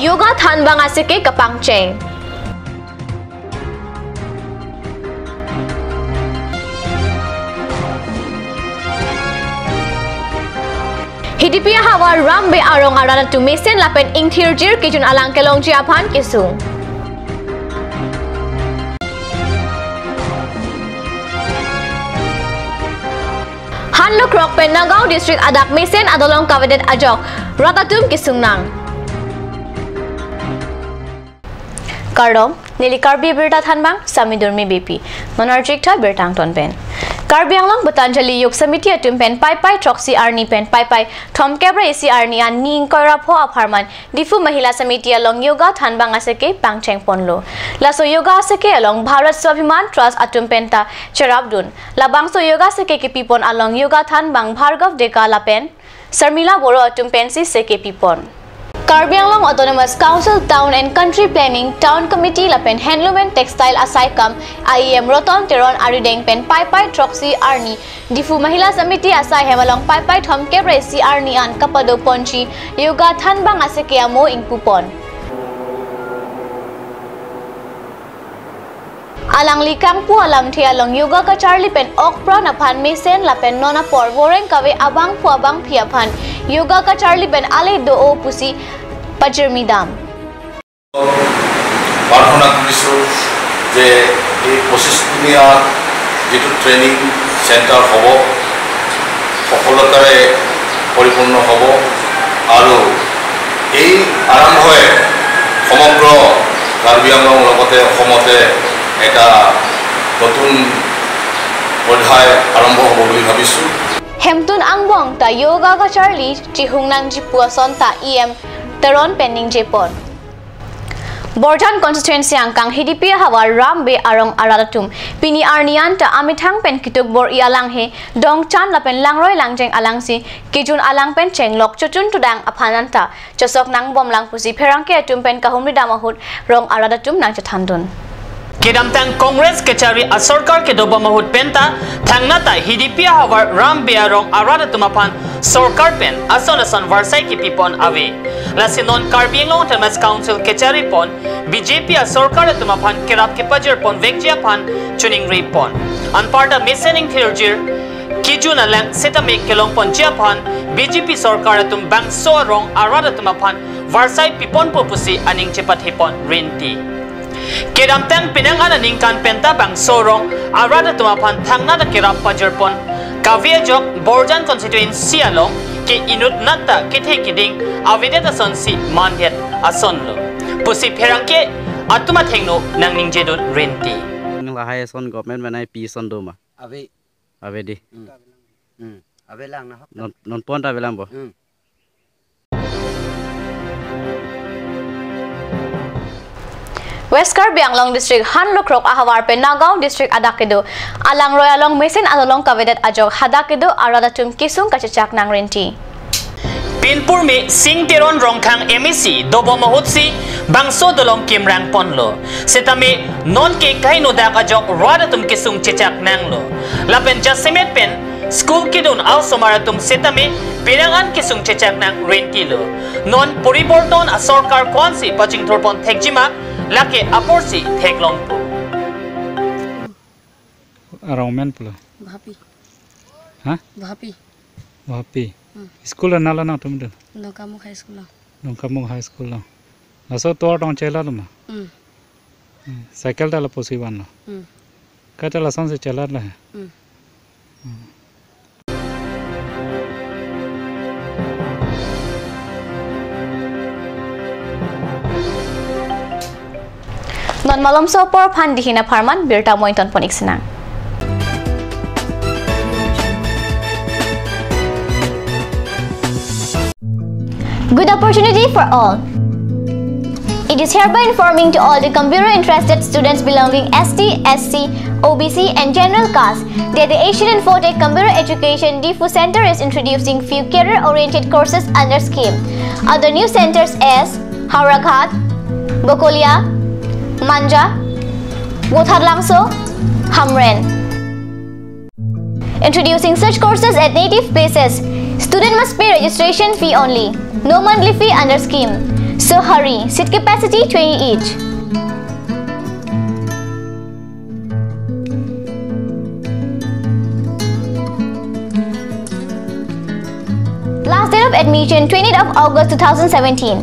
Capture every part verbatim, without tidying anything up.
Yoga thanbang aseke kapangcheng. Hidipi ahavar Ram Bey arong arat atum mesen lapen ingthirjir kejun alang kelongji aphan kesung. Hanlokrok pen Nagaon district adak mesen adolong kavedet ajok rat atum kesung nang. Kardom, neli Karbi Birta thanbang, Sami Durmi Beypi. Non arjik tha birta angton pen. Karbi Anglong Patanjali Yog Samiti atum pen Paipai throksi arni pen Paipai thomkep ra isi arni an ni ingkoi ra pho apharman Diphu Mahila Samiti along yoga thanbang aseke pangcheng ponlo. Laso yoga aseke along Bharat Swabhiman Trust atum penta cherapdun. Labangso yoga aseke kepipon along yoga thanbang Bhargav Deka lapen Sarmila Boro atum pensi seke pipon. Karbi Anglong Autonomous Council Town and Country Planning, Town Committee lapen Handloom and Textile asaikam I E M Roton Teron arideng pen Paipai throksi arni Diphu Mahila Samiti asai hem along Paipai thomkep ra isi arni an kapado ponji yoga thanbang aseke amo ingpupon. Alangli kangpu alamthe along yoga kacharli pen okpran aphan mesen lapen non apor voreng kave abangphu abangphi aphan yoga kacharli pen ale do-o pusi pajirmi dam. প্ৰাৰ্থনা কৰিছোঁ যে এই পঁচিছ দিনীয়া যিটো training centre হ'ব, সফলতাৰে পৰিপূৰ্ণ হ'ব আৰু এই আৰম্ভই সমগ্ৰ কাৰ্বি আংলং লগতে অসমতে এটা নতুন অধ্যায় আৰম্ভ হ'ব বুলি ভাবিছোঁ। Hemtun angbong ta yoga kacharli chihung nangji pu ason ta E M Teron pen ningjepon. Borjan constituency angkang Hidipi ahavar Ram Bey arong arat atum pini arni an ta amethang pen kituk bor-i alanghe dongchan lapen langroi langjeng alangsi kejun alang pen chenglok chotun tudang aphan anta chosok nangbomlang pusi pherangke atum pen kahumri dam ahut rong arat atum nangchethandun. Kedamtang Congress kechari asorkar kedobom ahut penta thangnat ta Hidipi ahavar Ram Bey arong arat atum aphan sorkar pen ason ason varsai kepipon ave. Lasi non Karbi Anglong Autonomous Council kecharipon B J P asorkar atum aphan kerap kepajirpon vekji aphan choningripon. Anparta mesen ingthirjir kejun alang setame kelongponji aphan B J P sorkar atum bangso arong arat atum aphan varsai piponpo pusi aning chepathepon rinti. Kedamtang penang an aningkan penta bangso arong arat atum aphan thangnat ta kerap pajirpon kave ajok Borjan constituency along ke inutnat ta kethe keding avedet asonsi mandet asonlo pusi pherangke atum athengno nangningjedun rinti. Lahai ason government banai pi ason doma. Ave. Ave di. Hmm. Hmm. Ave lang nahok. Non, non pon ta avelang bo. Hmm. West Karbi Anglong District Hanlokrok ahavar pen Nagaon District adak kedo alangroi along mesen adolong kavedet ajok hadak kedo arat atum kesung kachechak nangrinti. Pinpurme Sing Teron Rongkhang M A C dobom ahutsi bangso dolong kimrang ponlo. Setame non ke kainodak ajok rat atum kesung chechak nanglo. Lapen jasemet pen school kedun a-osomar atum setame penang an kesung chechak nangrintilo. Non poriborton asorkar ko-ansi pachingthurpon thekjima lake aporsi theklongpo. Arong men pulo. Bhapi. Ha? Bhapi. Bhapi. Hmm. School nalo nangtum do? Dongkamukam High School lo. Dongkamukam High School lo. Laso tovar tong chelarlo ma? Hmm. Hmm. Cycle ta lapusi vanlo. Hmm. Kaita lasonsi chelarlo he? Hmm. Hmm. Non malomso apor aphan dihin apharman birta mointon pon-ik sinang. Good opportunity for all. It is hereby informing to all the computer interested students belonging S T, S C, O B C and general caste that the Asian Infotech Computer Education Diphu Center is introducing few career oriented courses under scheme. Other new centers as Howraghat, Bokolia, Manja, Vothatlangso, Hamren. Introducing such courses at native places. Student must pay registration fee only. No monthly fee under scheme. So hurry, seat capacity twenty each. Last date of admission, twentieth of August two thousand seventeen.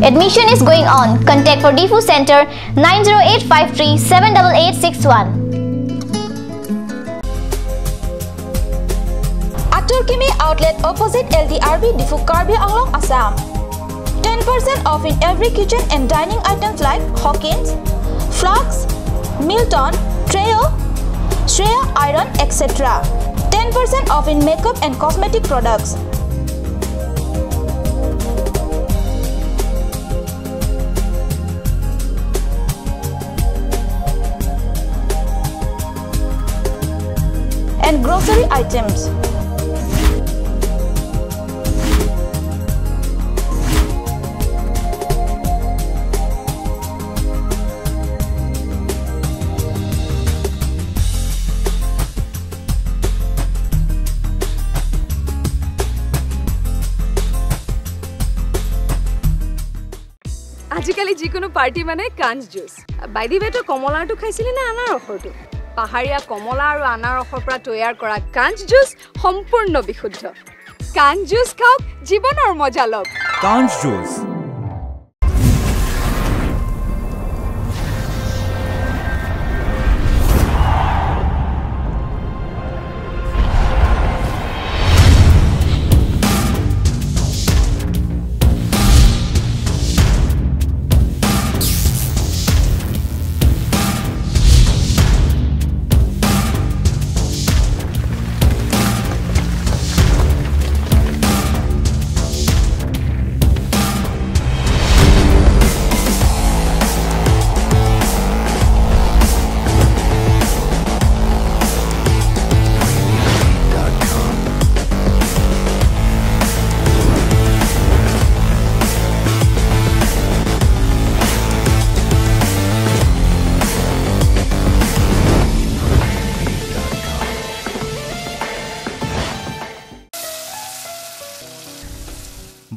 Admission is going on. Contact for Diphu Center, nine zero eight five three seven double eight six one. Atur Kimi Outlet, opposite L D R B, Diphu, Karbi Anglong, Assam. Ten percent off in every kitchen and dining items like Hawkins, flasks, Milton, Treo, Shreya iron, et cetera. Ten percent off in makeup and cosmetic products. And grocery items. আজিকালি যিকোনো পাৰ্টি মানে কাঞ্চ juice. By the way, তই কমলাৰটো খাইছিলি নে আনাৰসৰটো? পাহাৰীয়া কমলা আৰু আনাৰসৰ পৰা তৈয়াৰ কৰা কাঞ্চ জুচ সম্পূৰ্ণ বিশুদ্ধ। কাঞ্চ জুচ খাওক, জীৱনৰ মজা লওক। কাঞ্চ জুচ।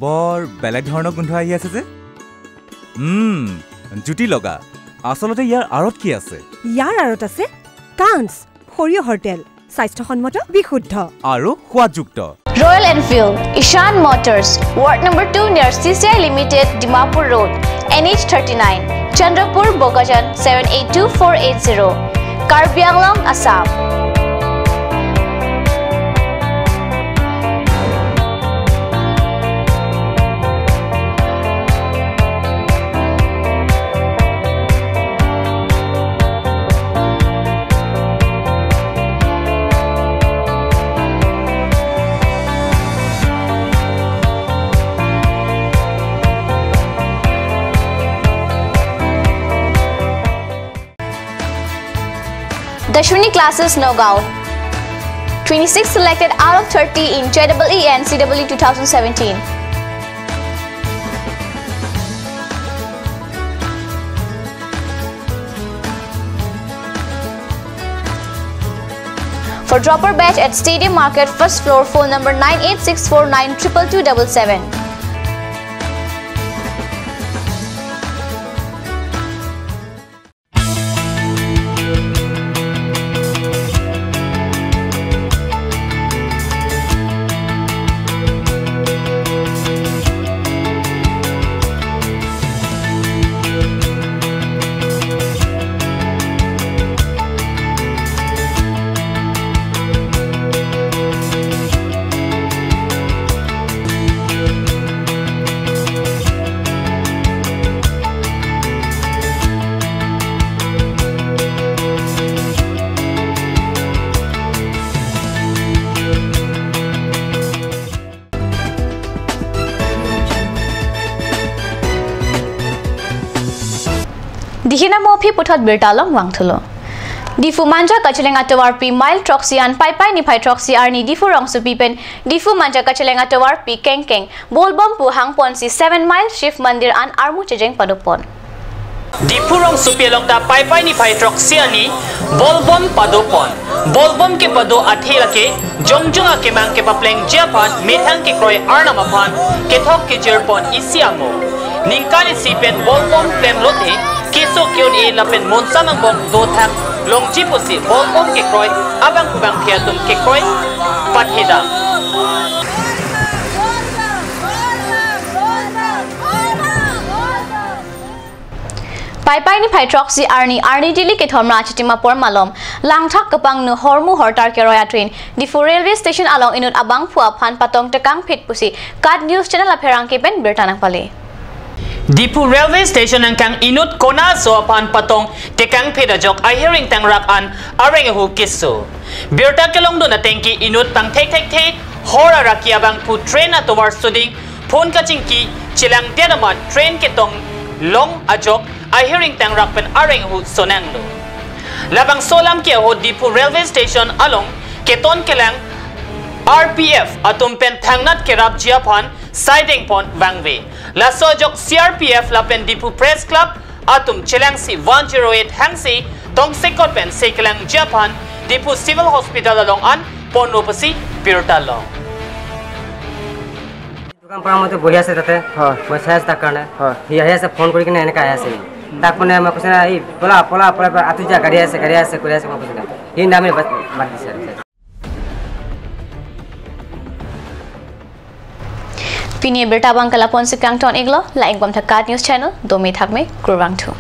বৰ বেলেগ ধৰণৰ গোন্ধ আহি আছে যে। উম, জুতি লগা। আচলতে ইয়াৰ আঁৰত কি আছে? ইয়াৰ আঁৰত আছে কাঞ্চ, সৰিয়হৰ তেল, স্বাস্থ্যসন্মত, বিশুদ্ধ আৰু সোৱাদযুক্ত। Royal Enfield, Ishan Motors, Ward number two near C C I Limited, Dimapur Road, N H thirty-nine, Chandrapur, Bokajan, seven eight two four eight zero, Karbi Anglong, Assam. Dashwini Classes, Nagaon. Twenty-six selected out of thirty in J E E and C E E two thousand seventeen. For dropper batch at Stadium Market, first floor, phone number nine eight six four nine triple two double seven. Dihina mo aphi puthot birta along vangthulo. Diphu Manja kacheleng atovarpi mile throksi an Paipai niphai throksi arni Diphu rongsopi pen Diphu Manja kacheleng atovarpi kengkeng Bolbom pu hangponsi seven mile Shiv Mandir an armu chejeng padopon. Diphu rongsopi along ta Paipai niphai throksi arni Bolbom padopon. Bolbom kepado athe lake jongjong akemang kepaplengji aphan methang kekroi Arnam aphan kethok kejirpon isi ango. Ningkan isi pen bolpom klemlote keso ke-un-e lapen monsam angbong dothak longji pusi bolpom kekroi abangphu bangphi atum kekroi pathedam. Paipai niphai throksi arni arni Delhi kethom ra chitima apor malom langthak kepangno hormu hortar keroi a-train Diphu railway station along inut abangphu aphan patong tekangphit pusi KAT News Channel apherangke pen birta nangpale. Diphu railway station angkang inut kona aso aphan patong tekangphit ajok ahir ingtangrak an areng ahu keso. Birta kelongdun atengke inut pangthek thekthe hor araki abangphu train atovar soding phone kachingki chelangdet amat train ketong long ajok ahir ingtangrak pen areng ahu sonanglo. Labangso alam ke ahut Diphu railway station along keton kelang R P F atum pen thangnat kerapji aphan saidengpon vangve. Laso ajok C R P F lapen Diphu Press Club atum chelangsi one zero eight hangsi tongsekot pen sekelangji aphan Diphu Civil Hospital along an ponlo pusi birta long. দোকান পৰা মতে বহি আছে তাতে। হয়। মই চাই আছো তাৰ কাৰণে। হয়। সি আহি আছে, ফোন কৰি কিনে এনেকে আহি আছে। তাক মানে মই কৈছে না, "এই পলা, পলা, পলা, পলা, আঁতৰি যা, গাড়ী আছে, গাড়ী আছে," কৰি আছে, মই কৈছো না। সি নামি বাদ বাদ দিছে আৰু। Pini birta abang ke lapu-an si kangton iklo, la-ik bom tha KAT News Channel, domi thakme, kurvangthu.